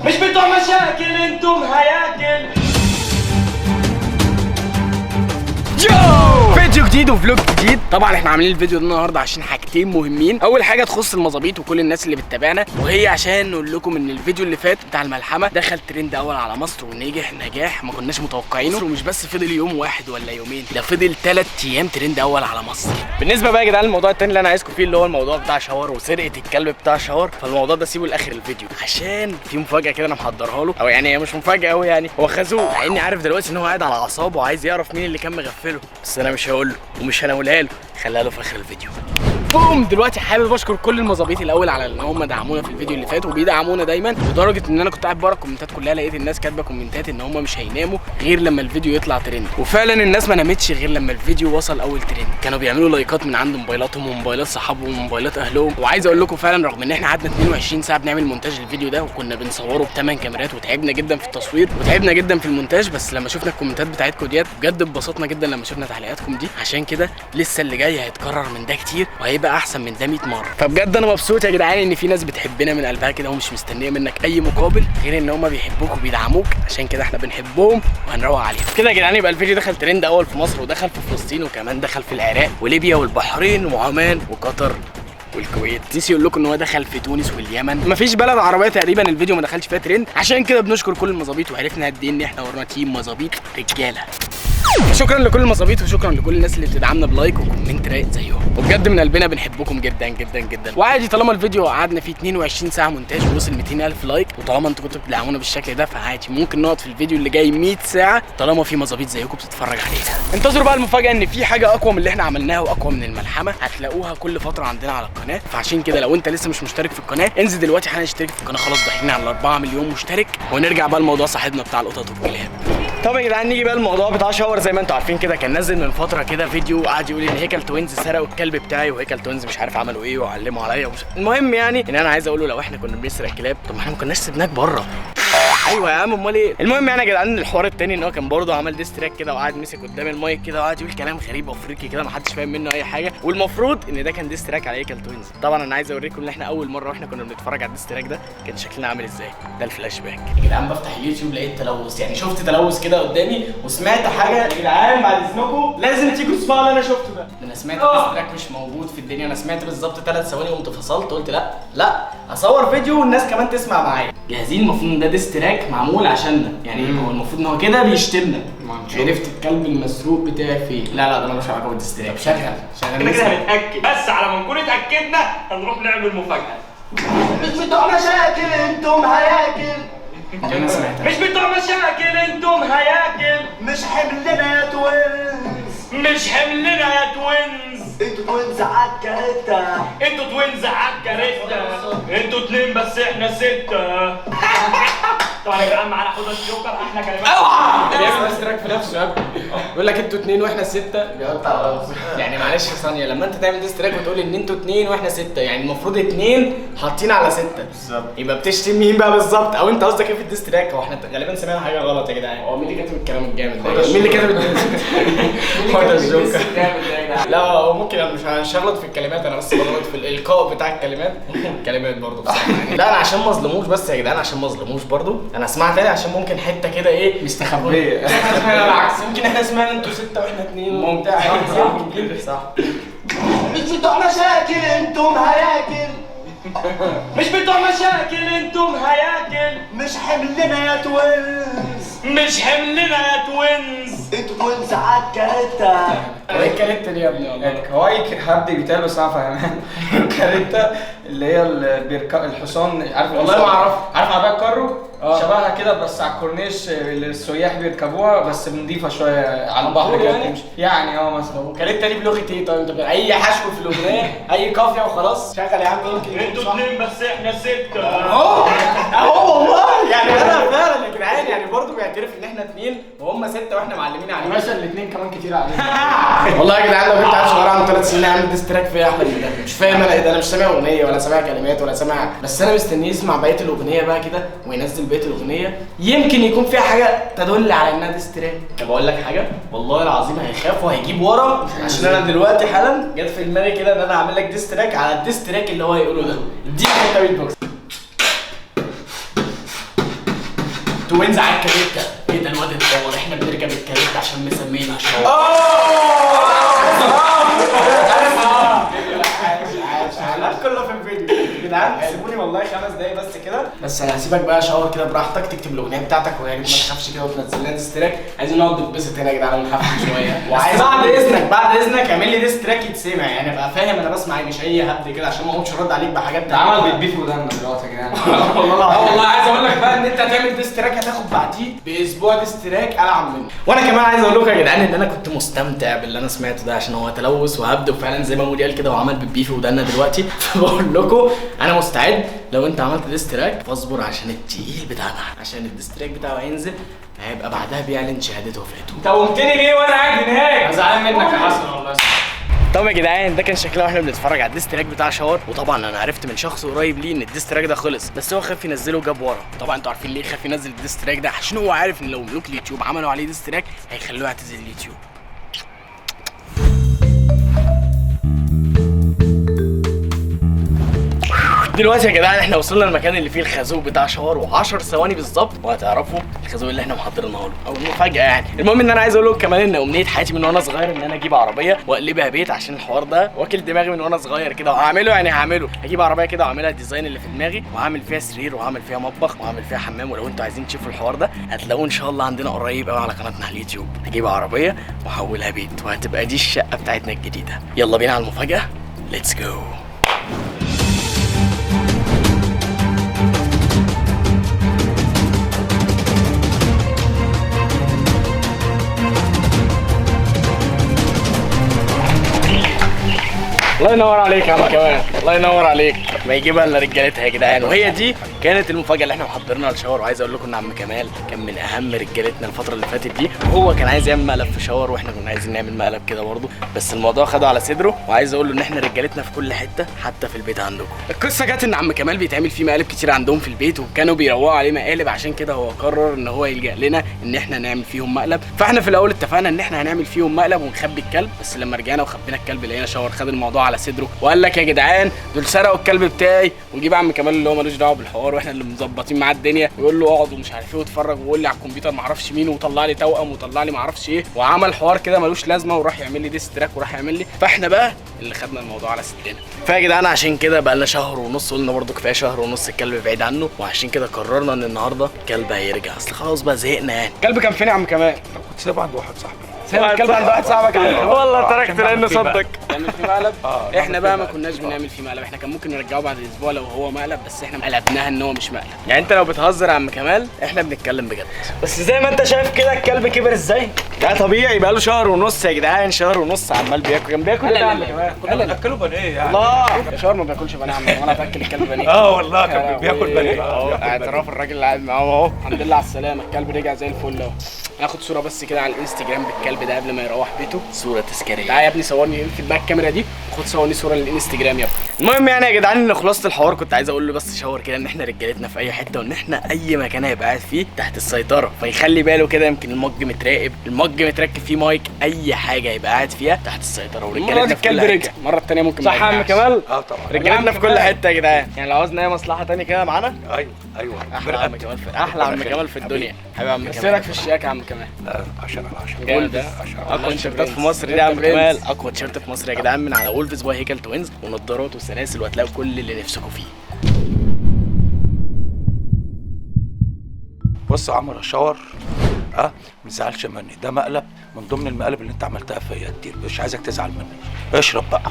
مش بتوع مشاكل انتم هياكل. فيديو جديد و vlog جديد. طبعا احنا عاملين الفيديو ده النهارده عشان حاجتين مهمين. اول حاجة تخص المظابيط وكل الناس اللي بتتابعنا، وهي عشان نقول لكم ان الفيديو اللي فات بتاع الملحمة دخل ترند اول على مصر ونجح نجاح ما كناش متوقعينه، ومش بس فضل يوم واحد ولا يومين، ده فضل 3 ايام ترند اول على مصر. بالنسبة بقى يا جدعان الموضوع التاني اللي انا عايزكم فيه اللي هو الموضوع بتاع شاور وسرقة الكلب بتاع شاور، فالموضوع ده سيبه لاخر الفيديو عشان في مفاجاة كده انا محضرها له، او يعني هي مش مفاجاة قوي، يعني هو خازوق، مع اني عارف دلوقتي ان هو قاعد على اعصابه وعايز يعرف مين اللي كان مغفله، بس انا مش هقول له ومش هنقولها له، خليها له في اخر الفيديو. بوم. دلوقتي حابب اشكر كل المظابيط الاول على ان هم دعمونا في الفيديو اللي فات وبيدعمونا دايما، لدرجة ان انا كنت قاعد بقرا الكومنتات كلها لقيت الناس كاتبه كومنتات ان هم مش هيناموا غير لما الفيديو يطلع ترند، وفعلا الناس ما نامتش غير لما الفيديو وصل اول ترند. كانوا بيعملوا لايكات من عند موبايلاتهم وموبايلات صحابهم وموبايلات اهلهم. وعايز اقول لكم فعلا رغم ان احنا قعدنا 22 ساعة بنعمل مونتاج الفيديو ده وكنا بنصوره بثمان كاميرات وتعبنا جدا في التصوير وتعبنا جدا في المونتاج، بس لما شفنا الكومنتات بتاعتكم ديت بجد اتبسطنا جدا لما شفنا تعليقاتكم دي. عشان كده لسه اللي جاي هيتكرر من ده كتير وهيبقى احسن من ده 100 مرة. فبجد انا مبسوط يا جدعان ان في ناس بتحبنا من قلبها كده ومش مستنيه منك اي مقابل غير ان هم بيحبوك وبيدعموك، عشان كده احنا بنحبهم وهنروق عليهم كده يا جدعان. يبقى الفيديو دخل ترند اول في مصر ودخل في فلسطين وكمان دخل في العراق وليبيا والبحرين وعمان وقطر والكويت. نسي يقول لكم ان هو دخل في تونس واليمن، مفيش بلد عربية تقريبا الفيديو ما دخلش فيها ترند. عشان كده بنشكر كل المظابيط وعرفنا قد ايه ان احنا ورانا team مظابيط رجاله. شكرا لكل المظابيط وشكرا لكل الناس اللي بتدعمنا ب like و comment رايق زيهم، وبجد من قلبنا بنحبكم جدا جدا جدا. وعادي طالما الفيديو قعدنا فيه 22 ساعة مونتاج ووصل 200,000 like، وطالما انتوا كنتوا بتدعمونا بالشكل ده فعادي ممكن نقعد في الفيديو اللي جاي 100 ساعة طالما في مظابيط زيكم بتتفرج علينا. انتظروا بقى المفاجاة ان في حاجة اقوى من اللي احنا عملناها واقوى من الملحمة هتلاقوها كل فترة عندنا على القناة. فعشان كده لو انت لسه مش مشترك في القناة انزل دلوقتي حالا اشترك في القناة، خلاص داخلين على 4 مليون مشترك. ونرجع بقى لموضوع صاحبنا بتاع القطط والكلاب. طب يا جدعان نيجي بقى الموضوع بتاع شاور. زي ما انتوا عارفين كده كان نزل من فترة كده فيديو وقعد يقول ان هيكل توينز سرقوا الكلب بتاعي وهيكل توينز مش عارف عملوا ايه وعلموا عليا ومش... المهم يعني ان انا عايز اقوله لو احنا كنا بنسرق كلاب طب ما احنا ما كناش سيبناك بره. ايوه يا عم امال ايه. المهم يعني يا جدعان الحوار التاني ان هو كان برضه عمل diss track كده وقعد مسك قدام المايك كده وقعد يقول كلام غريب افريقي كده ما حدش فاهم منه اي حاجة، والمفروض ان ده كان diss track على هيكل توينز. طبعا انا عايز اوريكم ان احنا اول مرة واحنا كنا بنتفرج على ال diss track ده كان شكلنا عامل ازاي. ده الفلاش باك يا جدعان. بفتح اليوتيوب لقيت تلوث، يعني شفت تلوث كده قدامي وسمعت حاجة يا جدعان بعد اذنكم لازم تيجوا تسمعوا اللي انا شفته ده. انا سمعت diss track مش موجود في الدنيا، انا سمعت بالظبط 3 ثواني وقمت فصلت قلت لا لا اصور فيديو والناس كمان تسمع معايا. جاهزين؟ المفروض ان ده diss track معمول عشاننا، يعني هو المفروض ان هو كده بيشتمنا. عرفت الكلب المسروق بتاعي فين؟ لا لا ده ملوش علاقة بال diss track. شغل شغل كده كده هنتاكد، بس على ما نكون اتاكدنا هنروح نعمل مفاجاة. مش بتوع مشاكل انتم هياكل. انا سمعتها. مش بتوع مشاكل انتم هياكل. مش حملنا يا twins. مش حملنا يا twins. انتوا twins عالكاريتا. انتوا twins عالكاريتا. انتوا اتنين بس احنا 6. طبعا يا جدعان معانا حوضه الجوكر احلى كلمات. اوعى بيعمل diss track في نفسه يا ابني، بيقول لك انتوا 2 واحنا 6 بيقطع على نفسه. يعني معلش في ثانية لما انت تعمل diss track وتقول ان انتوا 2 واحنا 6 يعني المفروض 2 حاطين على 6 بالظبط، يبقى بتشتم مين بقى بالظبط؟ او انت قصدك ايه في ال diss track؟ هو احنا غالبا سمعنا حاجة غلط يا جدعان. هو مين اللي كاتب الكلام الجامد ده؟ مين اللي كاتب هو ده الجوكر. لا هو ممكن انا مش هغلط في الكلمات، انا بس بغلط في الالقاء بتاع الكلمات. الكلمات برضه بصراحة يعني. لا انا عشان ما اظلموش بس يا جدعان، عشان ما اظلموش برضه انا اسمعها تاني عشان ممكن حتة كده ايه مستخبيه. احنا العكس، يمكن احنا سمعنا انتوا 6 واحنا 2 ممكن. صح. مش بتوع مشاكل انتم هياكل. مش بتوع مشاكل انتم هياكل. مش حملنا يا twins. مش حملنا يا twins. انتوا twins عالكاريتا. ايه الكاريتا دي يا ابني والله؟ هواي هبد بيتقال بس انا فاهمان. الكاريتا اللي هي الحصان، عارف؟ والله ما اعرف. عارف عربية الكارو؟ شبهها كده بس على الكورنيش اللي السياح بيركبوها، بس نضيفه شوية على البحر كده يعني؟ بتمشي يعني. مثلا وكاريتا دي بلغه ايه طيب؟ انت اي حشو في الاغنية اي قافية وخلاص. شغل يا عم يمكن انتوا 2 بس احنا 6. اهو اهو والله يعني انا فعلا يا جدعان يعني برضه بيعترف ان احنا 2 وهم 6 واحنا معلمين عليهم. يا باشا الاثنين كمان كتير علينا. والله يا جدعان لو كنت عارف صغير عنده 3 سنين عامل diss track فيا احلى من ده. مش فاهم انا ايه ده، انا مش سامع اغنية ولا سامع كلمات ولا سامع، بس انا مستنيه يسمع بقية الاغنية بقى كده وينزل بقية الاغنية، يمكن يكون فيها حاجة تدل على انها diss track. طب اقول لك حاجة والله العظيم هيخاف وهيجيب ورا، عشان انا دلوقتي حالا جت في دماغي كده ان انا اعمل لك diss track على ال diss track اللي هو هيقوله ده. اديني حتة بيت بوكس. توينز على الكاريتا. ايه ده الواد اتطور، احنا بنركب الكاريتا عشان مسمينها شاور. كله في الفيديو يا جدعان، سيبوني والله 5 دقايق بس كده. بس انا هسيبك بقى شاور كده براحتك، تكتب الاغنية بتاعتك ويا ريت ما تخافش كده وتنزل لنا diss track. عايزين نقعد نتبسط هنا يا جدعان ونحفل شوية. وعايز بعد اذنك، بعد اذنك اعمل لي diss track يتسمع، يعني ابقى فاهم انا بسمع ايه، مش اي هبد كده عشان ما اقومش ارد عليك بحاجات. ده عمل بيت beef ودنا دلوقتي يا جدعان. والله العظيم. والله عايز اقول لك بقى ان انت هتعمل diss track هتاخد بعديه باسبوع diss track العب منه. وانا كمان عايز اقول لكم يا جدعان ان انا كنت مستمتع باللي انا سمعته ده، عشان هو تلوث وهبد وفعلا زي ما مودي قال كده وعمل بيت beef ودنا دلوقتي. فبقول لكم انا مستعد، لو انت عملت diss track فاصبر عشان التقيل بتاعنا، عشان ال diss track بتاعه هينزل هيبقى بعدها بيعلن شهادته وفاته. انت قومتني ليه وانا قاعد هناك؟ انا زعلان منك يا حسن والله. طب يا جدعان ده كان شكلها واحنا بنتفرج على ال diss track بتاع شاور. وطبعا انا عرفت من شخص قريب ليه ان ال diss track ده خلص، بس هو خاف ينزله وجاب ورا. طبعا انتوا عارفين ليه خاف ينزل ال diss track ده، عشان هو عارف ان لو ملوك اليوتيوب عملوا عليه diss track هيخلوه يعتزل اليوتيوب. دلوقتي يا جدعان احنا وصلنا المكان اللي فيه الخازوق بتاع شاور، و10 ثواني بالظبط وهتعرفوا الخازوق اللي احنا محضرينه له او المفاجاة يعني. المهم ان انا عايز اقول لكم كمان ان امنية حياتي من وانا صغير ان انا اجيب عربية واقلبها بيت، عشان الحوار ده واكل دماغي من وانا صغير كده، وهعمله يعني هعمله. هجيب عربية كده واعملها ال design اللي في دماغي، وهعمل فيها سرير وهعمل فيها مطبخ وهعمل فيها حمام. ولو انتوا عايزين تشوفوا الحوار ده هتلاقوه ان شاء الله عندنا قريب قوي على قناتنا على اليوتيوب. هجيب عربية واحولها بيت وهتبقى دي الشقة بتاعتنا الجديدة. يلا بينا على المفاجاة، let's go. الله ينور عليك يا عم كمال، الله ينور عليك. ما يجيبها الا رجالتها يا جدعان. وهي دي كانت المفاجاة اللي احنا محضرينها لشاور. وعايز اقول لكم ان عم كمال كان من اهم رجالتنا الفترة اللي فاتت دي، وهو كان عايز يعمل مقلب في شاور واحنا كنا عايزين نعمل مقلب كده برضه، بس الموضوع خده على صدره. وعايز اقول له ان احنا رجالتنا في كل حتة حتى في البيت عندكم. القصة جت ان عم كمال بيتعمل فيه مقالب كتير عندهم في البيت، وكانوا بيروقوا عليه مقالب، عشان كده هو قرر ان هو يلجأ لنا ان احنا نعمل فيهم مقلب. فاحنا في الاول اتفقنا ان احنا هنعمل فيهم مقلب ونخبي الكلب، بس لما رجعنا وخبينا الكلب لقينا شاور خد الموضوع على صدره وقال لك يا جدعان دول سرقوا الكلب بتاعي. ونجيب عم كمال اللي هو ملوش دعوه بالحوار واحنا اللي مظبطين معاه الدنيا، ويقول له اقعد ومش عارف ايه واتفرج وقول لي على الكمبيوتر ما اعرفش مين، وطلع لي توأم وطلع لي ما اعرفش ايه، وعمل حوار كده ملوش لازمه، وراح يعمل لي diss track وراح يعمل لي. فاحنا بقى اللي خدنا الموضوع على صدرنا. فيا جدعان عشان كده بقى لنا شهر ونص، قلنا برضو كفاية شهر ونص الكلب بعيد عنه، وعشان كده قررنا ان النهارده الكلب هيرجع، اصل خلاص بقى زهقنا يعني. الكلب كان فين يا عم كمال؟ كنت سايبه عند واحد صاحبي. سايب الكلب عند واحد صاحبك يا عم كمال؟ والله تركت لانه صدق. نعمل فيه مقلب؟ احنا بقى ما كناش بنعمل فيه مقلب، احنا كان ممكن نرجعه بعد اسبوع لو هو مقلب، بس احنا قلبناها ان هو مش مقلب. يعني انت لو بتهزر يا عم كمال احنا بنتكلم بجد. بس زي ما انت شايف كده الكلب كبر ازاي؟ ده طبيعي، بقى له شهر ونص يا جدعان، شهر ونص عمال بياكل. كان بياكل ايه يا عم كمال؟ كنا بناكله بانيه يعني. الله يا شهر ما بياكلش بانيه يا عم، وانا باكل الكلب بانيه. والله كان بياكل بانيه. اهو اعتراف الراجل اللي قاعد معاه اهو. الحمد لله على السلامة، الكلب رجع زي الفل اهو. هاخد صوره بس كده على الانستجرام بالكلب ده قبل ما يروح بيته، صوره تذكارية. تعالى يا ابني صورني، اقفل بقى الكاميرا دي وخد صورني صوره للانستجرام يا ابني. المهم يعني يا جدعان ان خلاصه الحوار كنت عايز اقول له بس شاور كده ان احنا رجالتنا في اي حتة، وان احنا اي مكان هيبقى قاعد فيه تحت السيطرة، فيخلي باله كده، يمكن المج متراقب، المج متركب فيه مايك، اي حاجة يبقى قاعد فيها تحت السيطرة. ورجالتنا في كل الكلب حتة. رجع. المرة الثانية ممكن صح يا عم كمال؟ طبعا رجالتنا في كل حتة يا جدعان. يعني لو عاوزنا اي مصلحة ثانية كده معانا. ايوه ايوه احلى عم كمال في احلى عم كمال في الدنيا. حبيبي عم كمال. بس ايه رايك في الشياكه يا عم كمال؟ لا 10 على 10. جامد. 10 اقوى تيشيرتات في مصر دي يا عم كمال، اقوى تيشيرت في مصر يا جدعان من على Wolves by هيكل توينز، ونضارات وسلاسل، وهتلاقوا كل اللي نفسكم فيه. بص يا عمر شاور، ما تزعلش مني، ده مقلب من ضمن المقالب اللي انت عملتها فيا كتير، مش عايزك تزعل مني. اشرب بقى.